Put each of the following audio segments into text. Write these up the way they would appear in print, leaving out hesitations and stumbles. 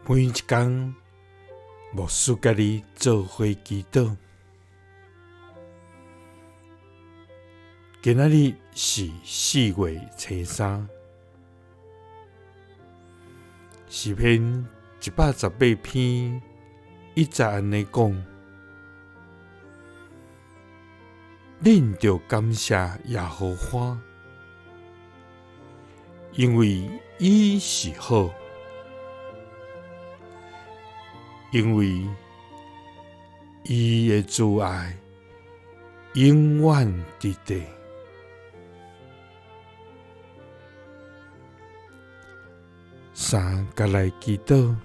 每一工，牧师佮你做伙祈祷。今仔日是4月初3，诗篇118篇1节按呢讲：恁著感谢耶和华，因为伊是好，因为伊的慈爱永远伫地。三佮来祈祷，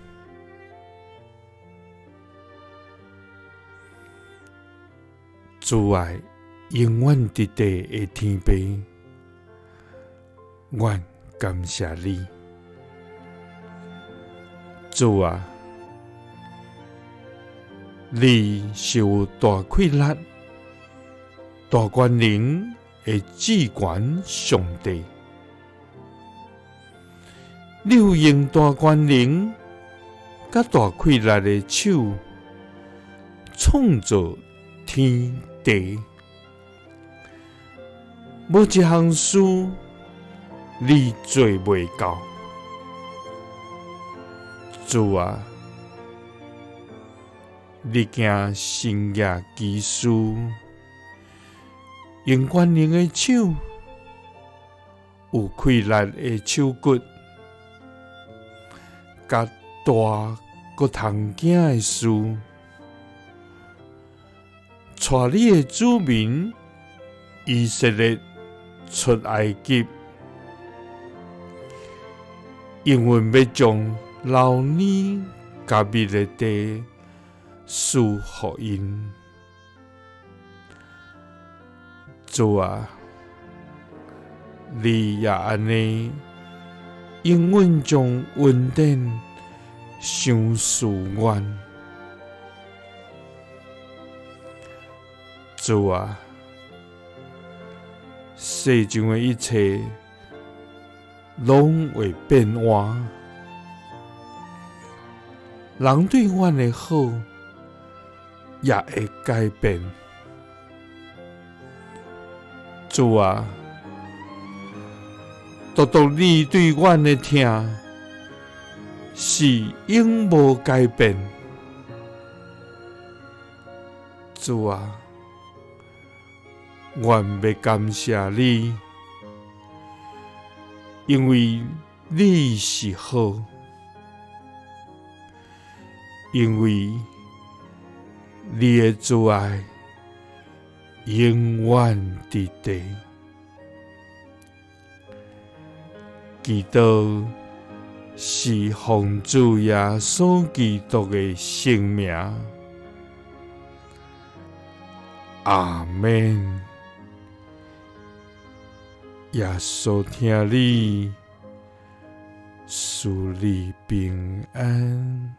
慈爱永远伫地的天父，阮感谢你，主啊，你是有大气力、大权能的至悬上帝，你有用大权能佮大气力的手创造天地，无一项事你做袂到。主啊，你行神迹奇事，用权能的手，有气力的手骨，佮大阁通惊的事，带你的子民以色列出埃及，应允欲将流奶佮蜜的地赐予𪜶。主啊，你也按呢应允将恩典赏赐阮。主啊，世上的一切拢会变换，人对阮的好也会改变。主啊，独独你对阮的疼是永无改变。主啊，阮欲感谢你，因为你是好，因为你的慈爱永远伫地。祈祷是奉主耶稣基督的圣名。阿们。耶稣疼你，赐你平安。